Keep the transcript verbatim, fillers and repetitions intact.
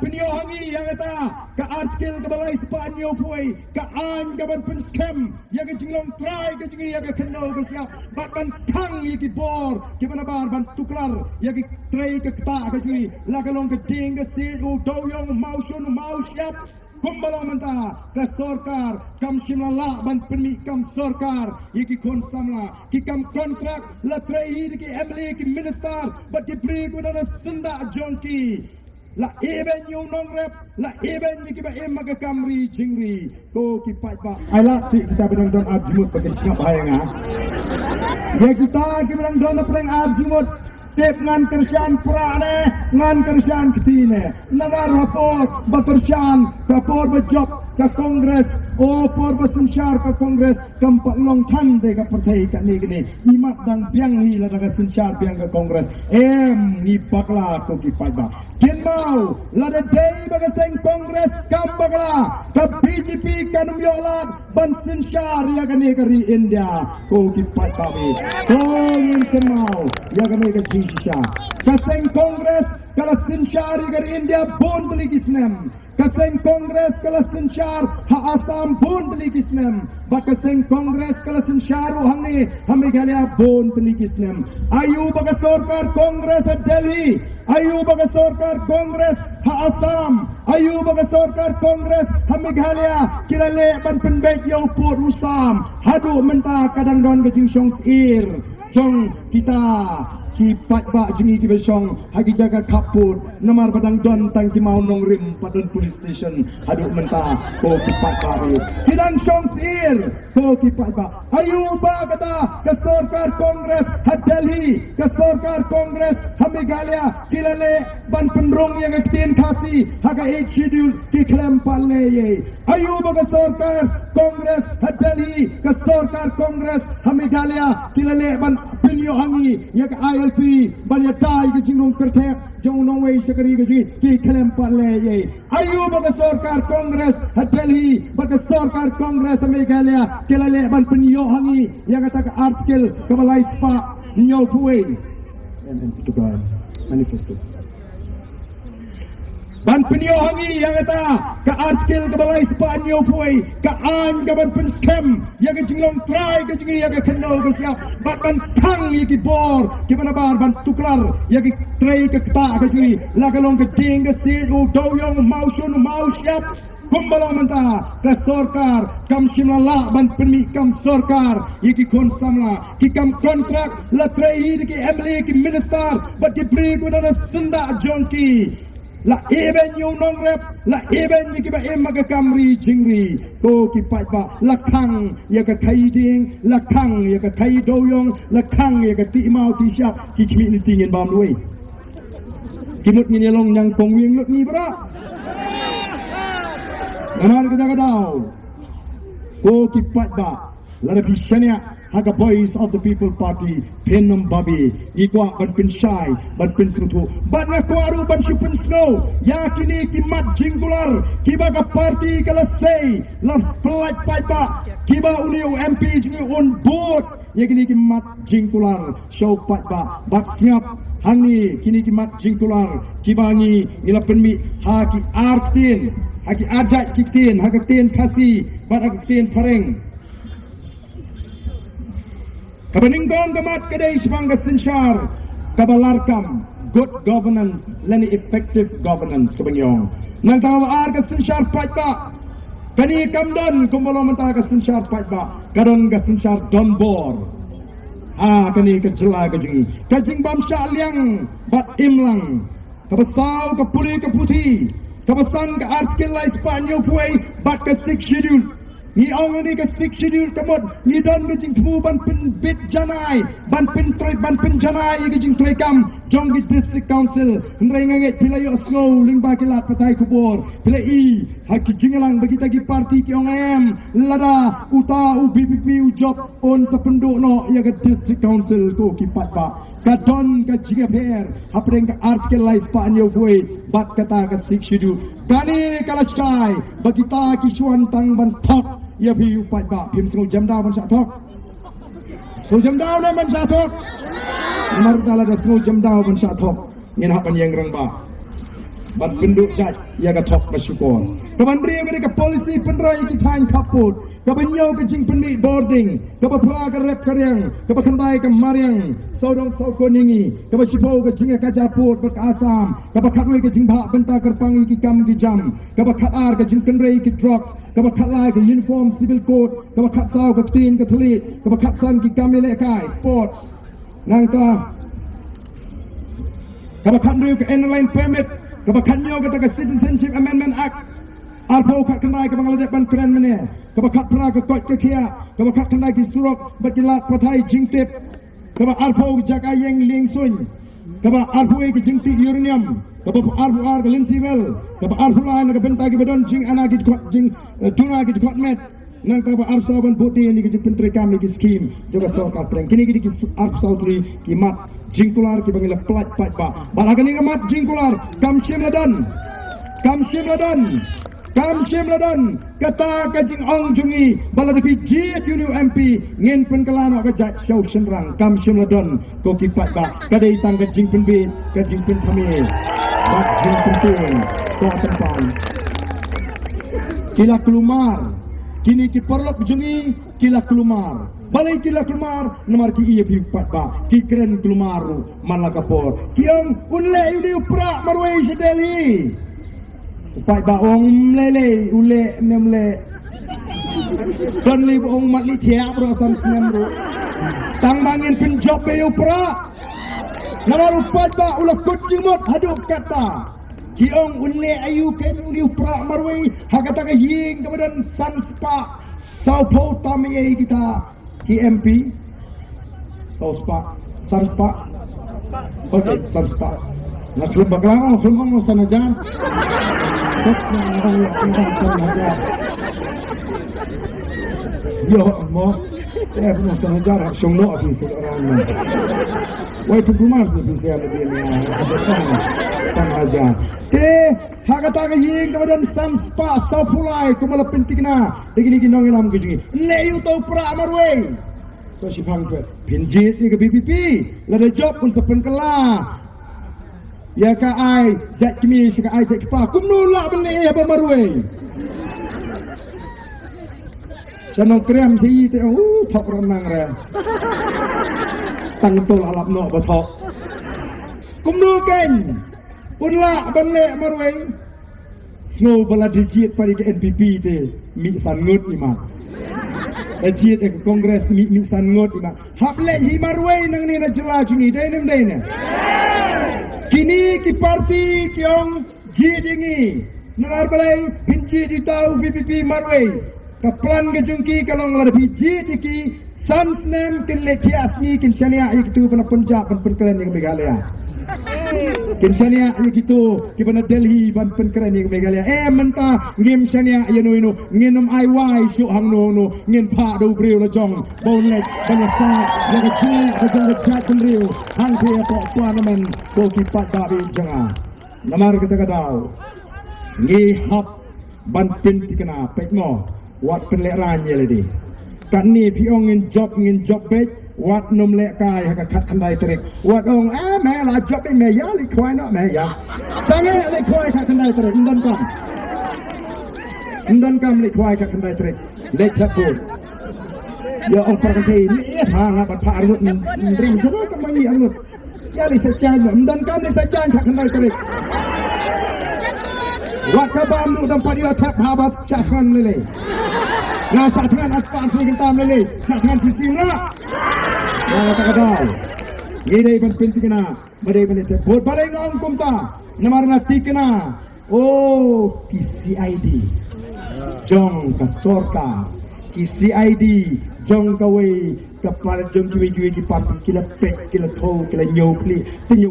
Pynïoh ha ngi ïa kata ka Article kaba lai spah hynñiewphew, ka aiñ kaban pynskhem ïa ka jinglong trai ka jong ngi ïa ka khyndew ka shyiap, bad ban khang ïa ki bor kiba nabar ban tuklar ïa ki trei ka ktah ka jong ngi, la ka long ka dieng ka siej, u dewiong, u mawshun, u mawshyiap. Kumba long mynta ka sorkar kam shym la lah ban pynmih kam sorkar ïa ki khun samla, ki kam kontrak, la trei hi da ki M L A, ki minister bad ki briew kiba don ha syndah jong ki. La eben ïa u nongrep, la eben ïa kiba im ha ka kam ri jingri. Ko ki paidbah, ai lad seh kita ba dang don ar jingmut ba kin sngap ha ïa nga. Ïa kita kiba dang don ha pdeng ar jingmut, tip ngan kyrshan pra ne, ngan kyrshan kti ne. Namar ha por ba kyrshan, ka por ba jop ka Congress, o por ba synshar ka Congress, kam pat long than de ka pyrthei kane kane. Imat dang biang hi lada ka synshar biang ka Congress. Em, ngi bakla ko ki paidbah. Kynmaw, lada dei ba ka seng Congress kam bakla, ka B J P kan ym ïoh lad ban synshar ïa kane ka ri India. Ko ki paidbah, ko ngin kynmaw ïa kane ka jingshisha. Ka seng Congress ka la synshar ïa ka ri India bun tylli ki snem. Ka seng Congress ka la synshar ha Assam bun tylli ki snem. Bad ka seng Congress ka la synshar ruh hangne ha Meghalaya bun tylli ki snem. Aïu ba ka sorkar Congress ha Delhi, aïu ba ka sorkar Congress ha Assam, aïu ba ka sorkar Congress ha Meghalaya ki la leh ban pynbeit ïa u pud u sam? Haduh mynta ka dang don ka jingshong syier jong kita ki paidbah jong ngi kiba shong ha ki jaka khappud, namar ba dang don tang ki mawnongrim, pat don police station haduh mynta. Ko ki paidbah, ki dang shong syier. Ko ki paidbah, aïu ba kata ka sorkar Congress ha Delhi, ka sorkar Congress ha Meghalaya ki la leh ban pynrung ïa ka ktien Khasi ha ka Eighth Schedule? Ki khlem pat leh ei ei. Aïu ba ka sorkar Congress ha Delhi, ka sorkar Congress ha Meghalaya ki la leh ban pynïoh ha ngi ïa ka I L P ban ïada ïa ka jingrung kyrthep jong u nongwei sha ka ri ka jong ngi? Ki khlem pat leh ei ei. Aïu ba ka sorkar Congress ha Delhi bad ka sorkar Congress ha Meghalaya ki la leh ban pynïoh ha ngi ïa kata ka Article kaba lai spah hynñiewphew? Em, em, tu ka manifesto. Ban pynïoh ha ngi ïa kata ka Article kaba lai spah hynñiewphew, ka aiñ kaban pynskhem ïa ka jinglong trai ka jong ngi ïa ka khyndew ka shyiap, bad ban khang ïa ki bor kiba nabar ban tuklar ïa ki trei ka ktah ka jong ngi, la ka long ka dieng ka siej, u dewiong, u mawshun, u mawshyiap. Kumba long mynta ka sorkar kam shym la lah ban pynmih kam sorkar ïa ki khun samla, ki kam kontrak, la trei hi da ki M L A, ki minister bad ki briew kiba don ha syndah jong ki. La eben ïa u nongrep, la eben ïa kiba im ha ka kam ri jingri. Ko ki paidbah, la khang ïa ka khaïi dieng, la khang ïa ka khaïi dewiong, la khang ïa ka tih maw tih shyiap, ki khmih lynti ngin bam duwai. Ki mut ngin ïa long ñiangkong wiang lut ngi baroh. Namar kata ka daw, ko ki paidbah, lada phi shaniah ha ka Voice of the People Party, phin ym babe. Ngi kwah ban pynshai, ban pynsngewthuh. Bad nga kwah ruh ban shu pynsngew ïa kine ki mat jingkular kiba ka party ka la sei, la pynlait paidbah, kiba une u M P jong ngi un bud ïa kine ki mat jingkular sha u paidbah. Bad sngap hangne kine ki mat jingkular kiba ngi, ngi la pynmih ha ki ar ktien, ha ki ar jait ki ktien, ha ka ktien Khasi bad ha ka ktien Phareng. Kaba nyngkong ka mat ka dei shaphang ka synshar kaba larkam, good governance lane effective governance kaba ngi ong. Nangta kaba ar ka synshar paidbah. Kane kam don kumba long mynta ka synshar paidbah, ka don ka synshar donbor. Ha kane ka jylla ka jong ngi, ka jingbym shah liang bad imlang. Kaba saw ka pule ka puthi, kaba san ka Article lai spah hynñiewphew bad ka Sixth Schedule. Ngi ong ïa ka Sixth Schedule ka mut ngi don ka jingthmu ban pynbit janai, ban pyntrei, ban pynjanai ïa ka jingtrei kam jong ki District Council. Hynrei nga ngeit phi la ïohsngew lyngba ki lad pathai khubor, phi la i ha ki jingïalang ba kita ki party ki ong em, lada uta u V P P u jop un sa pynduh noh ïa ka District Council, ko ki paidbah. Ka don ka jingïapher hapdeng ka Article lai spah hynñiewphew bad kata ka Sixth Schedule. Kane ka la shai ba kita ki shu wan tang ban thok ïa phi u paidbah. Phim sngew jemdaw ban shah thok? Sngew jemdaw ne ban shah thok? Namar lada sngew jemdaw ban shah thok, ngin hap ban ïeng rangbah. Bad pynduh jait ïa ka thok ka shukor. Ka ban riew ka dei ka policy pynroi ïa ki thaiñ khappud. Ka ban ñiew ka jingpynmih bording. Ka ba phra ka rep ka riang. Ka ba khyndai ka mariang. Sawdong sawkun ïa ngi. Ka ba shiphew ka jingïakajia pud bad ka Assam. Ka ba khatwei ka jingbha bynta kyrpang ïa ki kam ki jam. Ka ba khatar ka jingkynrei ïa ki drugs. Ka ba khatlai ka uniform civil code. Ka ba khatsaw ka ktien ka thylliej. Ka ba khatsan ki kam ïalehkai sports. Nangta ka ba khathynriew ka Inner Line Permit, ka ba khathynñiew kata ka Citizenship Amendment Act, arphew khatkhyndai ka ba nga la dep ban kren mynne, ka ba khatphra ka koit ka khiah, ka ba khatkhyndai ki surok bad ki lad pathai jingtip, ka ba arphew ka jaka ïeng lieng suiñ, ka ba arphew ka jingtih uranium, ka ba arphew ar ka lynti rel, ka ba arphew lai na ka bynta ki ba don jingana ki dkhot jing, eh, duna ki dkhot met. Nangta ba arphew saw ban bud dien ïa ki jingpyntreikam ïa ki skim jong ka sorkar pdeng. Kine ki dei ki arphew saw tylli ki mat jingkular ki ba ngi la pynlait paidbah. Bad ha kane ka mat jingkular kam shym la don, kam shym la don, kam shym la don kata ka jingong jong ngi ba lada phi jied ïa une u M P ngin pynkylla noh ka jait sha u shynrang. Kam shym la don. Ko ki paidbah, ka dei tang ka jingpynbit, ka jingpynthame bad jingpyntieng. Ko tympan ki la kulmar, kine ki paralok jong ngi ki la kulmar. Balei ki la kulmar? Namar ki ïa phi paidbah, ki kren kulmar ruh man la ka por. Ki ong un leh ïa une u prah marwei sha Delhi. U paidbah ong, um leh leh, u leh ne um leh. Don lei ba ong mat lei thiah bro, san snem bro. Tang ba ngin pynjop ïa u prah. Namar u paidbah u la kut jingmut haduh katta. Ki ong un leh aïu kein une u prah marwei ha kata ka ïing kaba don san spah sawphew tam ïa kita ki M P. Saw spah, san spah. Okay, san spah. Nga khlem bakla, nga khlem ong san hajar. Tok na nga ong san hajar. Ïoh mo. Eh, ong san hajar, hap shong noh phi sa orang mo. Wai pynkulmar sa phi sa lebih ni, ah, san hajar. Te ha kata ka ïing kaba don san spah sawphew lai, kumba la pynthikna da kine ki nongïalam ki jong ngi. Leh ïa uta u prah marwei. Sa shiphang phi, phin jied ïa ka V P P. Lada jop un sa pynkylla ïa ka ai jait kmie sha ka ai jait kpa. Kumno lah ban leh ïa ba marwei? Sa Nongkrem sa ïa te, uh, thok ram nang re. Tang to la lap noh ba thok. Kumno kein un lah ban leh marwei? Sngew ba la dei jied pat ïa ka N P P te mih san ngut i mat. La jied ïa ka Congress mih, mih san ngut i mat. Hap leh hi marwei nangne na jylla jong ngi, dei ne ym dei ne? Kine ki party ki ong jied ïa ngi. Namar balei phin jied ïa uta u V P P marwei? Ka plan ka jong ki ka long lada phi jied ïa ki san snem kin leit thiah sngi kin shaniah ïa kito ba na Punjab ban pynkren ïa ka Meghalaya. Kin shaniah ïa kito kiba na Delhi ban pynkren ïa ka Meghalaya. Eh, mynta ngim shaniah ïano ïano, ngin ym ai wai shuh hangno hangno, ngin phah da u briew la jong ba un leit ban ïasaid ïa ka jingleh ka jong ka jaitbynriew hangtei hapoh Parliament, ko ki paidbah jong nga. Namar kata ka daw ngi hap ban pynthikna, peit mo, wat pynlehraiñ ïa lade. Katne phi ong ngin jop, ngin jop beit, wat nym lehkai ha ka khatkhyndai tarik. Wat ong, eh, me la jop beit me, ïa leit khwai noh me ïa. Sangeh leit khwai khatkhyndai tarik, ym donkam. Ym donkam leit khwai khatkhyndai tarik. Leit thep vote. Ïa ong para kynthei, ïa ha nga bat phah arngut, ym ring shuh tang ba ngi arngut. Ïa leit sa jaiñ, ym donkam leit sa jaiñ khatkhyndai tarik. Wat ka bam du dang pat ïa thep ha ba shah thngan lei lei. Nga shah thngan, ha spah thngan kyntam lei lei. Shah thngan shisien la. Nga kata ka daw ngi dei ban pynthikna, ba dei ban leit thep vote. Balei nga ong kumta? Namar nga thikna, oh, ki C I D jong ka sorkar, ki C I D jong kawei ka par-, jong kiwei kiwei ki party, ki la peit, ki la thew, ki la ñiew khlieh. Te ñiew